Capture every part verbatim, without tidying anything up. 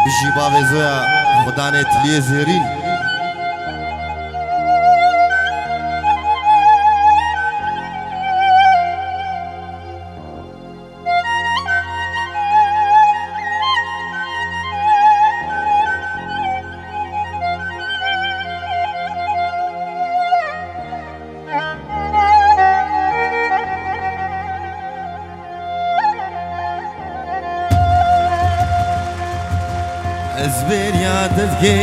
Bijî bavê Zoya, xudanê tiliyê zêrîn. Ez bêriya te dikim.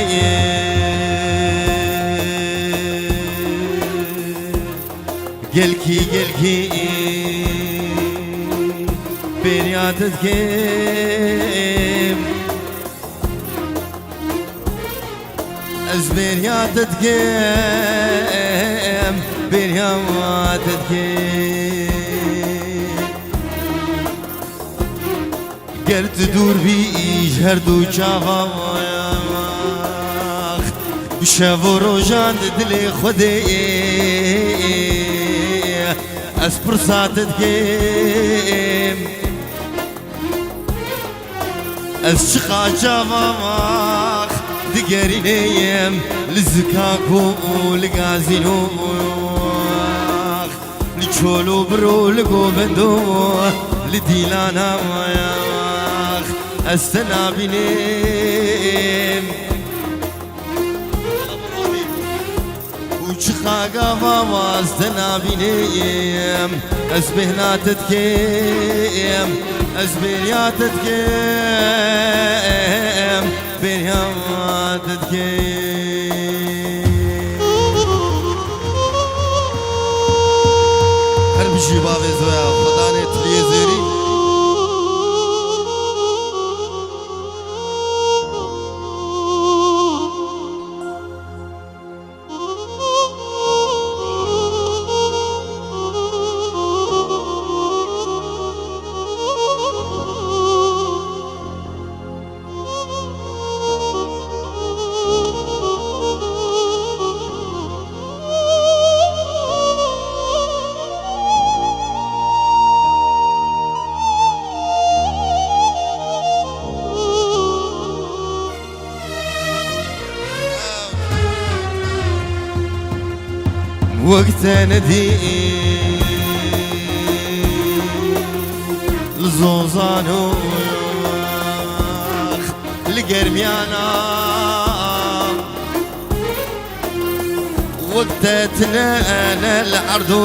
Gelkî, gelkî, bêriya te dikim. Ez bêriya te dikim, bêriya te dikim. Ger tu dûr bî ji her du çavan, bi şev û rojan di dilê Xwedê, ez pirsa te dikim. Ez çiqa çavan digerînim li zikak û li gazîno. Li çol û bir û li govend û li dîlana, ez te nabînim. Û çiqa gava ez te nabînim. Ez bêhna te dikim, ez bêriya te dikim. Bêriya te dikim. Her bijî bavê Zoya, xudanê tiliyê zêrî. Wek te nedî li zozan û li germiyana, wek te tine ne li erd û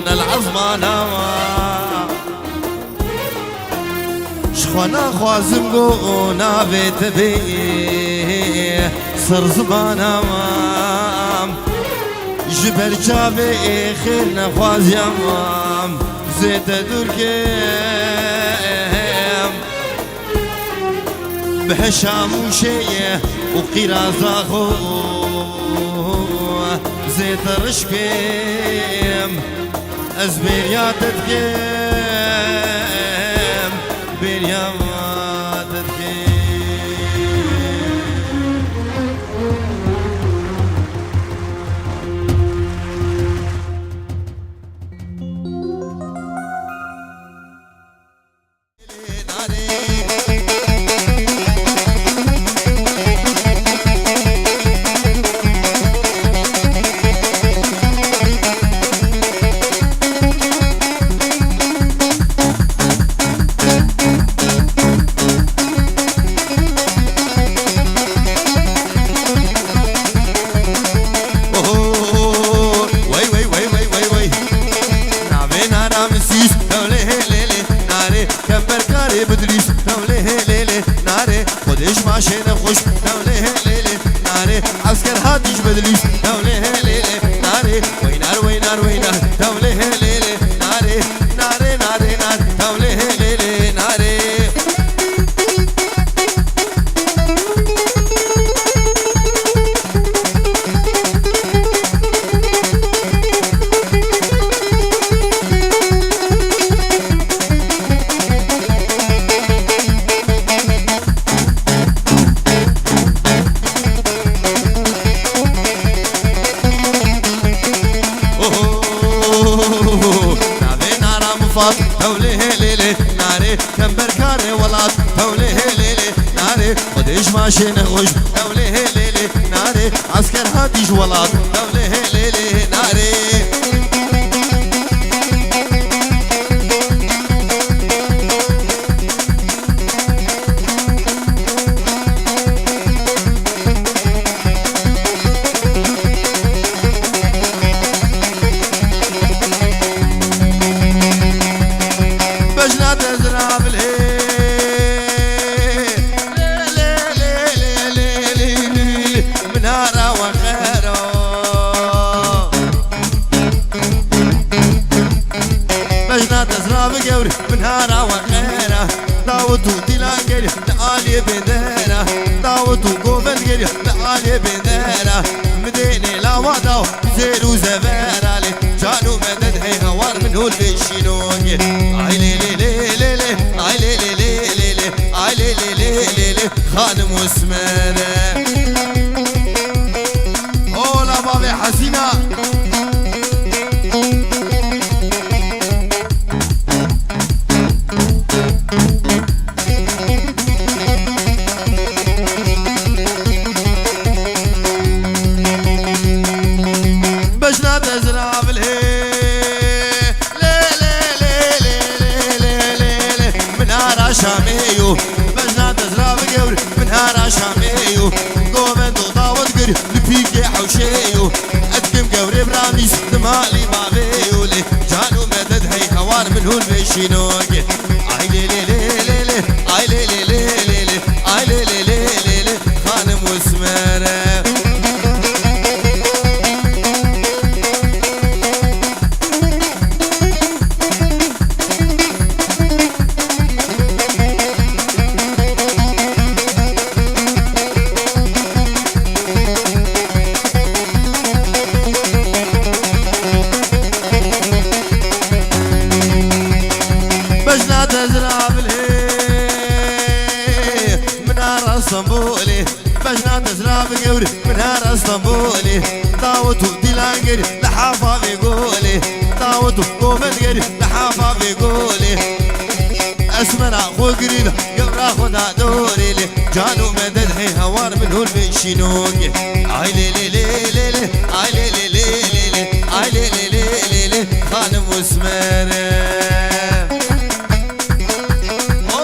ne li ezmana. Ji xwe naxwazim ku navê te bê ser zimana me. Ji ber çavê xêr nexwaziya me, zê te dûr kim. Bi heşa Mûşê û qîraza xwe zê te riş kim. Ez bêriya te dikim, bêriya te dikim. Oho, wey, wey, wey. Navê nara min sîs, tewlê hê lê lê, narê, kemberkarê bidilîs, tewlê hê lê lê, narê, xwedê ji maşê nexweş, tewlê hê lê lê, narê, esker hatî ji bidilîs, tewlê hê lê lê, narê, weynar, weynar, weynar, tewlê hê lê lê, narê, narê, narê, nar, tewlê hê lê lê, narê. Oho, navê nara mufat, tewlê hê lê lê, narê, kemberkarê welat, tewlê hê lê lê, Ji maşê nexweş, ew lê hê lê lê nare. Esker hatî ji welat, ew lê hê lê lê nare. Bejna te zirav lê. Lê, lê, lê, lê, lê, lê, lê, lê, min hara we xera. Bejna te zirav gewr, min hara we xera. Dawet û dîlan geriya, li aliyê bêndera. Dawet û govend geriya, li aliyê bêndera. Midênê lawa daw, zêr û zevera lê. Can û medet hey hewar min hol vê şînogê. Ay lê lê lê lê lê, ay lê lê lê lê lê, ay lê lê lê lê lê, xanim Osmene. Ola bavê Hesîna. Bejna te zirav lê. Lê, lê, lê, lê. Min hara Şamê yo. Bejna te zirav gewr. Min hara Şamê yo. Govend û dawet gir. Li pîkê hewşê yo. Ez kim gewrê biramîs. Di malî bavê yo lê. Can û medet hey hewar min hûn vê şînogê. Ay lê lê lê lê lê, ay lê lê lê lê lê, ay lê lê lê lê lê, xanim Osmene. Bejna te zirav lê, min ara Stenbolê. Bejna te zirav gewr, min ara Stenbolê. Dawet û dîlan geriya, li hafa vê golê. Dawet û govend geriya, li hafa vê golê. Esmera xwe girî da, gewra xwe da dorê lê. Can û medet hey hewar min hol vê şînogê. Ay lê lê lê lê lê, ay lê lê lê lê lê, ay lê lê lê lê lê, xanim Osmene. Oh.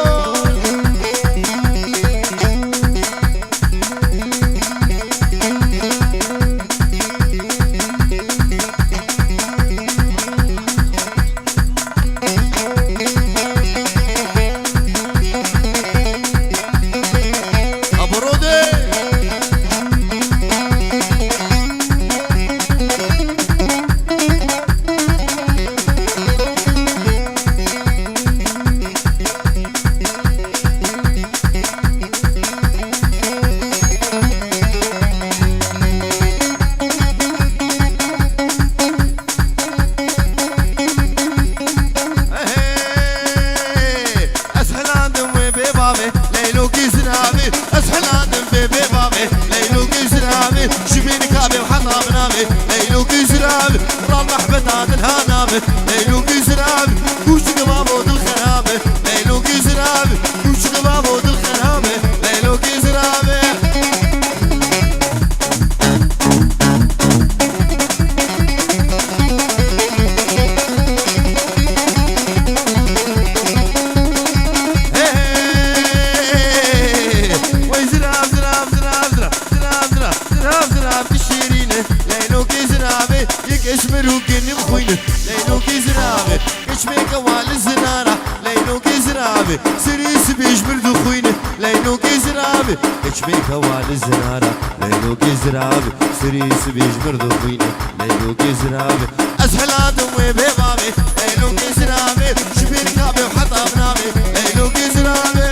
Ehê, ez hilandim wê bê bavê, Leylokî ziravê. Ez hilandim wê bê bavê, Leylokî ziravê. Ji bîn kabê û heta binavê, Leylokî ziravê. Ram rehbeta dil ha navê, Leylokî ziravê. Kûçik bavo dil xerabê, Leylokî ziravê. Kûçik bavo dil xerabê, Leylokî ziravê. Hey, hey, hey, hey. Wey zirav, zirav, zirav, zirav, zirav, zirav, zirav, zirav, tu şîrîn e. Leylokê ziravê, yek eşmer û genim xwîn e. Leylokê ziravê, keç mêke wa li zinara. Leylokê ziravê, serê sibê ji mir dixwîne. Leylokê ziravê, keç mêke wa li zinara. Leylokê ziravê, serê sibê ji mir dixwîne. Leylokê ziravê, ez hilatim wê bê bavê. Leylokê ziravê, ji bîn kabê û heta binavê. Leylokê ziravê.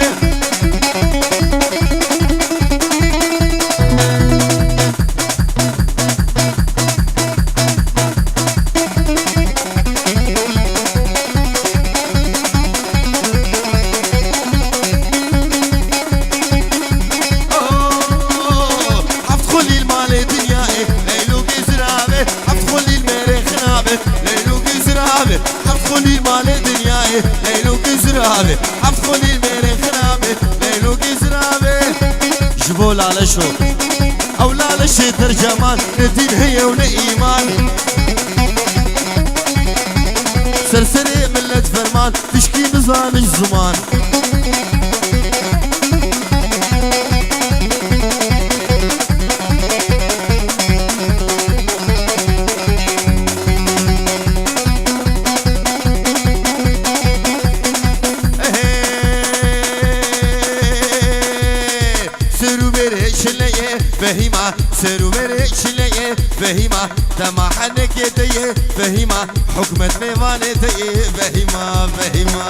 Heft xulî li malê dinyayê, Leylokê ziravê. Heft xulî li mêrê xinabê, Leylokê ziravê. Heft xulî li malê dinyayê, Leylokê ziravê. Heft xulî li mêrê xinabê, Leylokê ziravê. Ji bo Laleşo. Ew Laleşê terceman, ne dîn heye û ne îman. Ser serê millet ferman, tişkî nizaniş ziman. Ser û berê çile ye Fehîma, ser û berê çile ye Fehîma, dema henekê te ye Fehîma, hikmet mêvanê te ye Fehîma, Fehîma.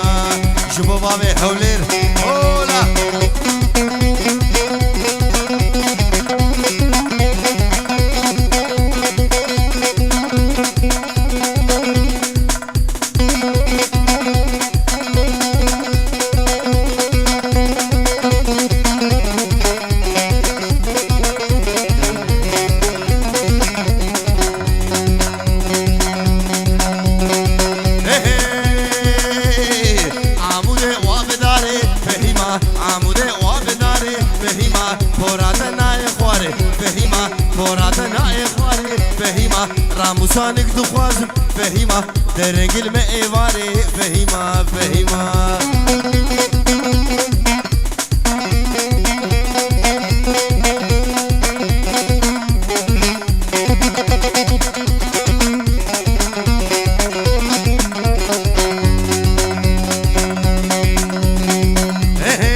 Ji bo bavê Hewlêr, hola. Amûdê wa bi darê Fehîma, Amûdê wa bi darê Fehîma, pora te nayê xwarê Fehîma, pora te nayê xwarê Fehîma, ramûsanik dixwazim Fehîma, derengil me êvarê Fehîma, Fehîma. Hê, hê,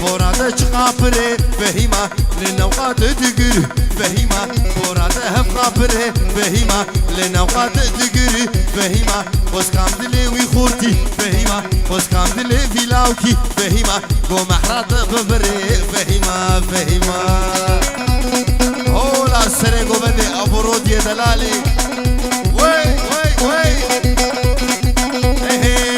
pora te çiqa pir e Fehîma, li newqa te digir Fehîma, pora te hevqa pir e Fehîma, li newqa te digir Fehîma, xwezkam dilê wî xortî Fehîma, xwezkam dilê vî lawkî Fehîma, go mehra te bibirê Fehîma, Fehîma. Hola serê govendê Abu Rodiyê delalê. Wey, wey, wey. Hey, hey.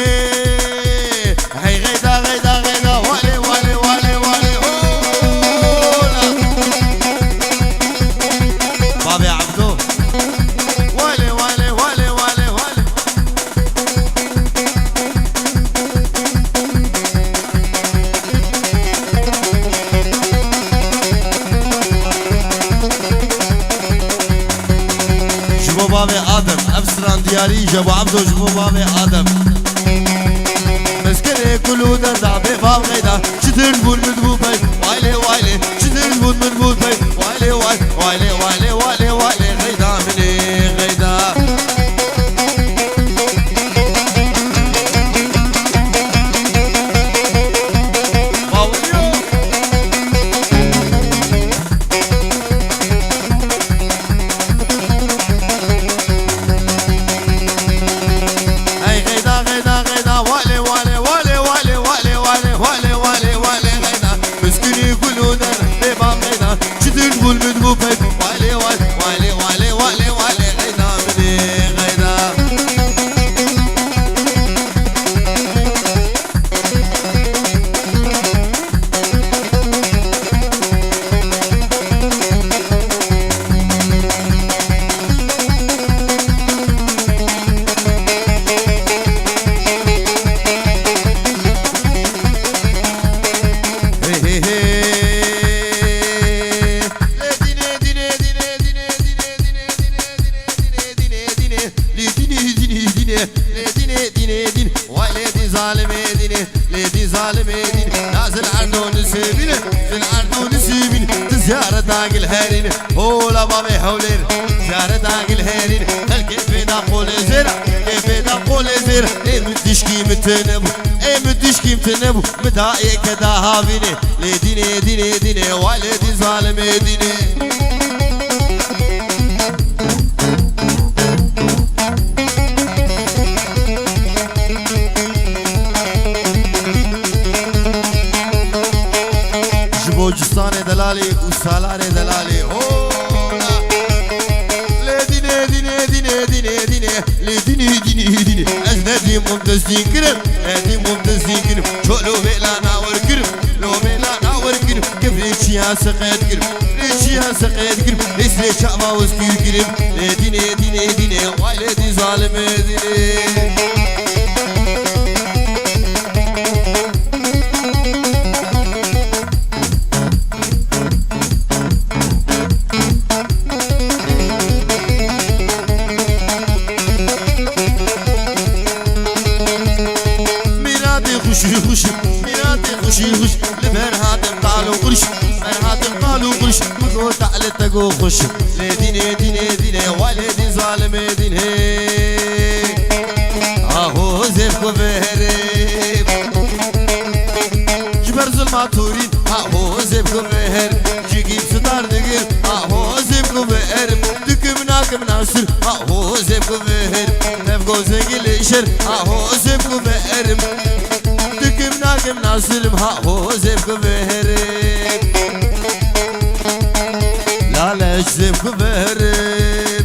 Hey, geyda, geyda, geyda. Wale, wale, wale, wale. Hola. Babê Abdo. Wale, wale, wale, wale, wale. Ji bo bavê Adem, ev strandiyarî ji bo Ebdo ji bo bavê Adem. Mizgirê kul û derda bê bav qeyda, çi dird bûn min bû pey, waylê waylê, çi dird bûn min bû pey, waylê way, waylê waylê, waylê waylê, qeyda min ê, qeyda. Hey, qeyda, qeyda, qeyda, wale, wale, wale, qeyda. Miskinî gul û der, bê bam qeyda. Çi din gul min bû pey. Wale, wale, wale, wale, wale, wale, qeyda min ê, qeyda. Hey, hey, hey. Lê dînê, dînê, dînê, dînê, dînê, dînê, dînê, dînê, dînê, dînê, dînê, dînê, lê dînê, dînê, dînê, dînê. Vay lê dîn zalimê dînê, lê dîn zalimê dînê. Nazil Erdo nisêbîne, zil Erdo nisêbîne. Di ziyareta gil herîne, hola bavê hewlêr. Ziyareta gil herîne, xelkê pêda qolê zêra, kê pêda qolê zêra. Ê min tişkî min tune bû, ê min tişkî min tune bû. Min da ê keda havîne. Lê dînê, dînê, dînê, vay lê dîn zalimê dînê. Ji bo cistanê delalê û salarê delalê, hola. Lê dînê, dînê, dînê, dînê, dînê. Lê dînê, dînê, dînê. Ez nedîm ûm destîn kirim, nedîm ûm destîn kirim. Ço lo vêla nawer kirim, lo vêla nawer kirim. Kifrê çiya seqet kirim, rê çiya seqet kirim. Rê sirê çava wez kir kirim. Lê dînê, dînê, dînê. Vay lê dîn zalimê dînê. Xweş, li ber hatim tal û qurş, ber hatim tal û qurş, min got talê te got xweş. Lê dînê, dînê, dînê, wa lê dîn zalimê dînê. Aho zêv ku veherê. Ji ber zilma torîn, aho zêv ku veher. Ji gîm sitar digir, aho zêv ku veher. Dikim nakim nasir, aho zêv ku veher. Tev gozengî lê şer, aho zêv ku veher. Dikim nakim nasilim ha ho zêv ku veherim. Laleş zêv ku veherim.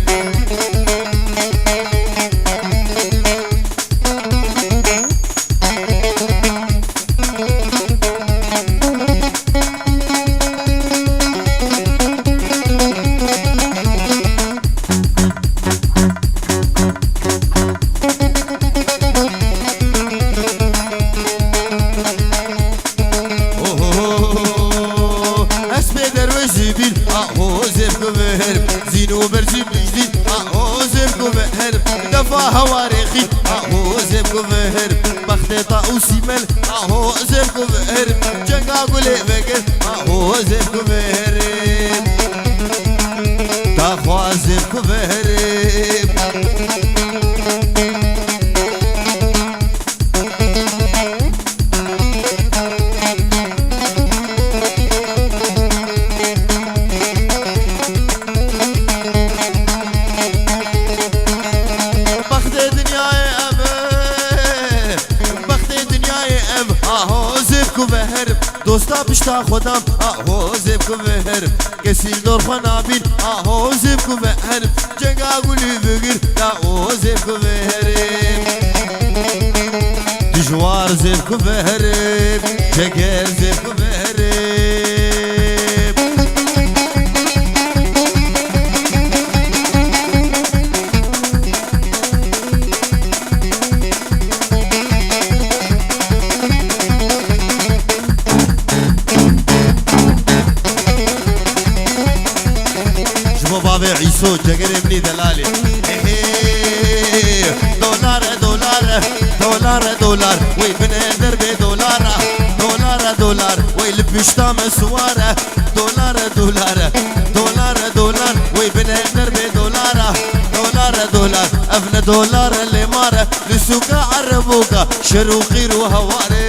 Oho, ez pê derwezî bîn, a ho zêv ku veherim. Zîn û berzî bijdîn, a ho zêv ku veherim. Defa hewarê xîn, a ho zêv ku veherim. Bextê ta û sîmel, a ho zêv ku veherim. Cenga gulê vekir, a ho zêv ku veherim. Ta xwazêv ku veherim. Bextê dinyayê ev e, bextê dinyayê ev, aho zêv ku veherim. Dosta pişta xwe dam, aho zêv ku veherim. Kesî li dor xwe nabîn, aho zêv ku veherim. Cenga gulî bigir, da o zêv ku veherim. Dijwar zêv ku veherim, ceger zêv ku veherim. Ji bo bavê Îso, cegerê min î delalê. Ehê, dolar e, dolar e, dolar e, dolar. Wey binê derbê dolar e, dolar e, dolar. Wey li pişta me siwar e, dolar e, dolar e, dolar e, dolar. Wey binê derbê dolar e, dolar e, dolar. Ev ne dolar e, lê mar e. Li sûka Erebûka şer û qîr û hewarê.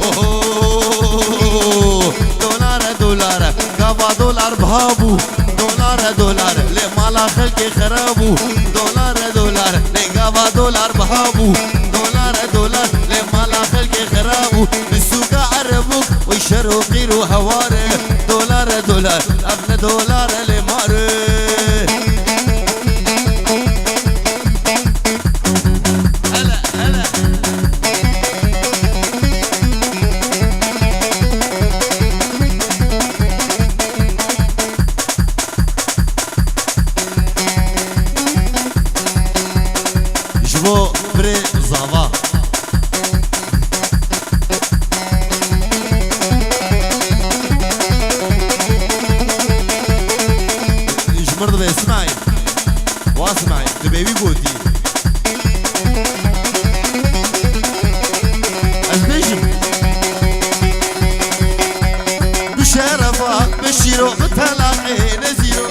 Oho, dolar e, dolar e, gava dolar biha bû. Dolar e, dolar e, lê mala xelkê xera bû. Dolar e, dolar e, lê gava dolar biha bû. Dolar e, dolar, lê mala xelkê xera bû. Li sûka Erebûk, wey şer û qîr û hewar e. Dolar e, dolar, ev ne dolar e, lê mar e. Hele, hele. Ji bo birê zava. Ji mir dibe Îsmaîl. Wa Îsmaîl, dibe wî gotî. Ez bêjim. Bi şerefa, bi şîro, bi telaqê nezîro.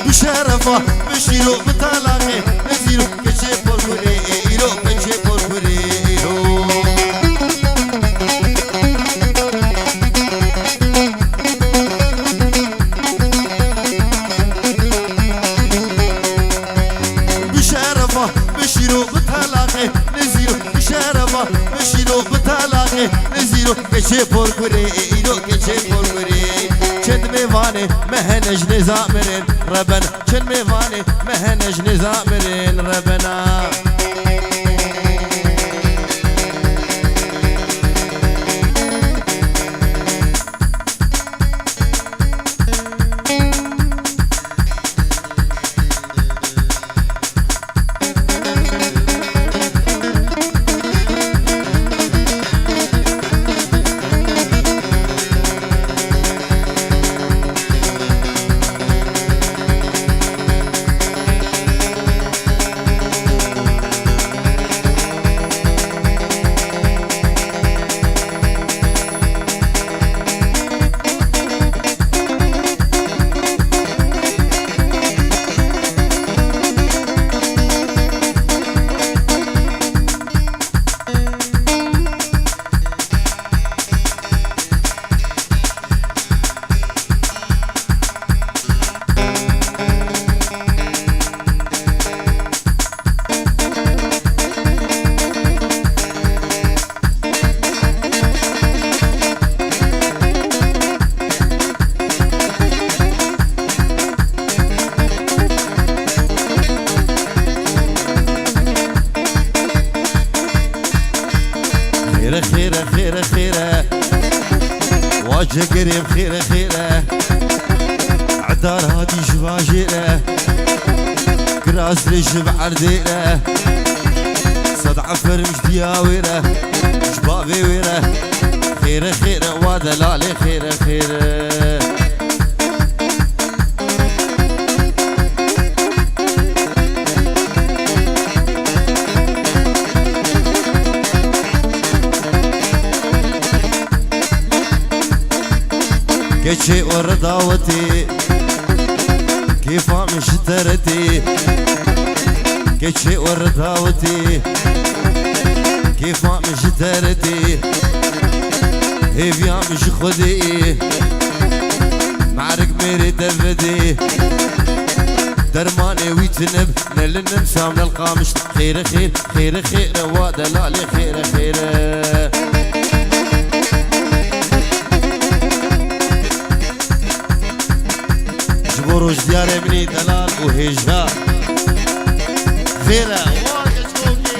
Bi şerefa, bi şîro, bi telaqê nezîro. Keçê porkurê îro, keçê porkurê îro. Bi şerefa, bi şîro, bi telaqê nezîro. Bi şerefa, bi şîro, bi telaqê nezîro. Keçê porkurê îro, keçê porkurê. Çend mêvanê me hene ji nêza mirin reben. Çend mêvanê me hene ji nêza mirin rebena. Jegerê em xêr e, xêr e. Edar hatî ji bajêr e. Kiraz lê ji bi erdê re. Sed eferim ji diya wê re. Ji bavê wê re. Xêr e, xêr e, wa delalê xêr e, xêr e. Keçê û ridawetê, kêfa min ji te re tê. Keçê û ridawetê, kêfa min ji te re tê. Hêviya min ji Xwedê ye, merik mêrê te vedê. Dermanê wî tune bi, ne li Nimsa ne li Qamişlo. Xêr e, xêr, xêr e, xêr e, wa delalê xêr e, xêr e. Ji bo rojdiarê min î delal û hêja. Xêr e, wa keçokê.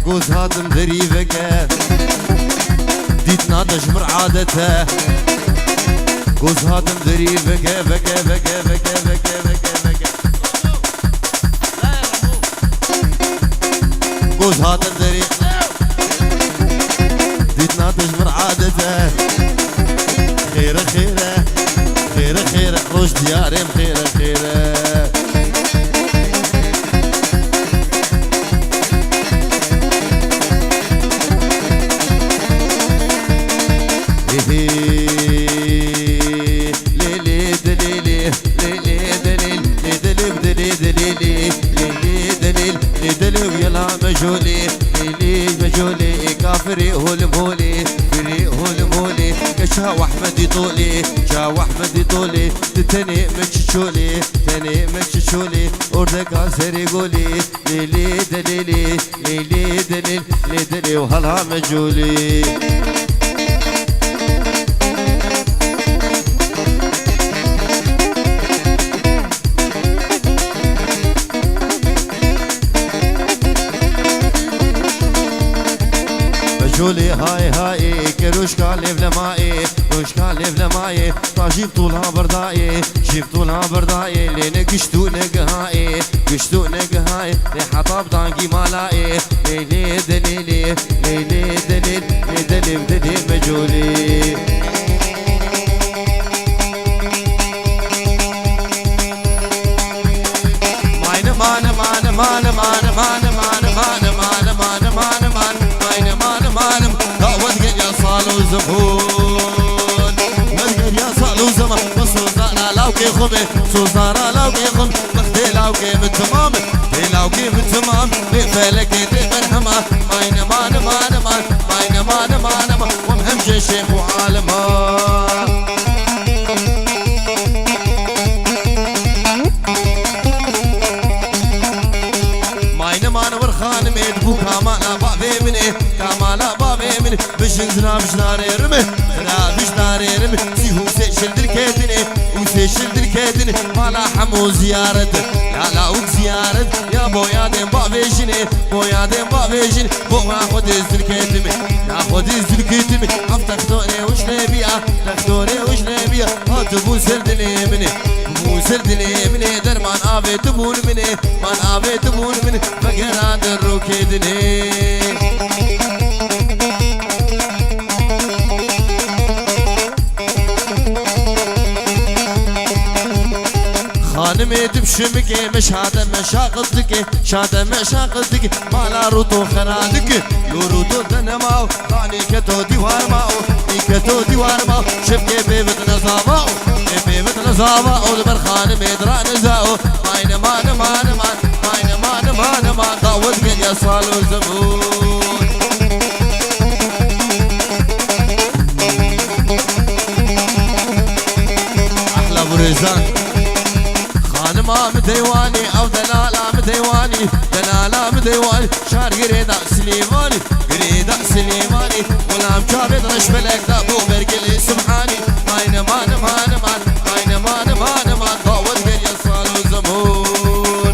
Goz hatim derî veke, dîtina te ji mir adet e. Goz hatim derî veke, veke, veke. Goz hatim derî, dîtina te ji mir adet e. Xêr e, xêr e, xêr e, xêr e, roj diyarê min xêr e, xêr e. Hê hê, lê lê dilê lê, lê lê dilê, lê dilê dilê dilê lê, lê lê dilê, lê dilê yela mejolê, lê lê mejolê, kafirê holim holê, firê holim holê, ke çaw Ehmedî tolê, çaw Ehmedî tolê, di tenê min çiçolê, tenê min çiçolê, ordeka serê golê, lê lê dilê lê. Lê lê de lê, lê de lê û hala me colê. Me colê hay hay, ke rojka lêv lemayê, rojka lêv lemayê. Ta jî bi tûla berdayê, jî bi tûla berdayê, lê ne gişt û ne gihayê, gişt û ne gihayê, lê heta bi dangî malayê, lê lê de lê lê, lê lê de lê, lê de lê de lê me colê. Mayne mane mane mane mane mane mane mane mane mane mane mane mane mane mane mane mane. Dawet geriya sal û ziman. Wez geriya sal û ziman. Bi sozana lawkê xwe be. Sozana lawkê xwe be. Bi dê lawkê min temam. Dê lawkê min temam. Bê felekê dê berhema. Mayne mane mane mane. Mayne mane mane mane. Wem hem ceşê xwe alema. Mayne mane wir xanimê, di bû kamala bavê min ê, kamala bavê min ê. Bijin zira bijnarê rime, zira bijnarê rime. Sî hû sê şil dirketine, û sê şil dirketine. Mala hemû ziyaret, lala û ziyaret. Ya bo yadên bavê jinê, bo yadên bavê jinê. Bo ha xwe dê zilketime, ya xwe dê zilketime. Ev textonê wişnê biya, textonê wişnê biya. Ha tu bû ser dilê min ê, bû ser dilê min ê. Derman avê tu bûn min ê, man avê tu bûn min ê. Vegera di rokê dinê. Xanimê tu bi şimikê me şade me şaqil dike, şade me şaqil dike. Mala rûto xera dike, yo rûto te nema o. Danî keto dîwar ma o, dî keto dîwar ma o. Şevkê bêvit nezava o, ê bêvit nezava o. Li ber xanimê dira neza o. Mayne mane mane mane, mayne mane mane mane. Dawet geriya sal û ziman. Ahla burêzan. Xanima min deywanî, ew delala min deywanî, delala min deywanî. Şar girêda Silêmanî, girêda Silêmanî. Xulam çavêt reş belek da bo bergilê Subhanî. Ay neman, neman, neman. Ay neman, neman, neman. Dawet geriya sal û ziman.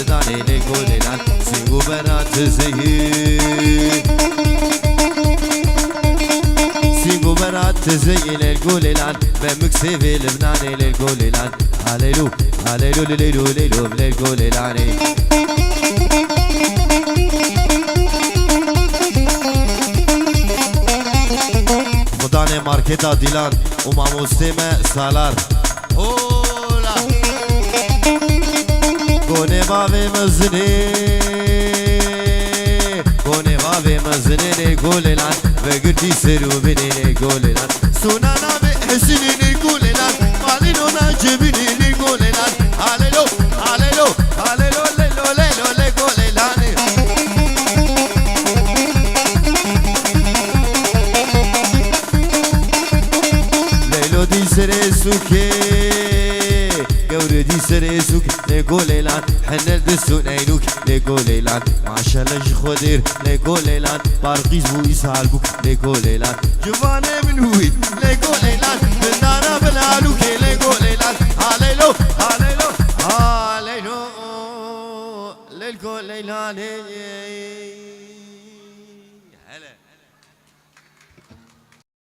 didanê lê golêlan. Sîng û berat zeyî. Sîng û berat zeyî lê golêlan. Be miksê vê Libnanê lê golêlan. Aleylo, aleylo, leylo, leylo, lê golêlanê. Xudanê marketa Dîlan û mamostê me Salar. Hola. Gonê bavê mezinê, gonê bavê mezinê lê golêlan, vegirtî ser û binê lê golêlan. Sona navê Hesînê lê golêlan, malê nona cebinê lê golêlan. Alelo, alelo, alelo, lelo, lelo, lê golêlanê. Leylo dî serê sûkê, gewre dî serê sûk, lê golêlan, henel distûn eynûk, lê golêlan, maşele ji xwe dêr, lê golêlan, barqîz bû îsal bûk, lê golêlan, civanê min wî, lê golêlan, bindana bilalûkê, lê golêlan, aleylo, aleylo, aleylo, lê golêlanê. Hele.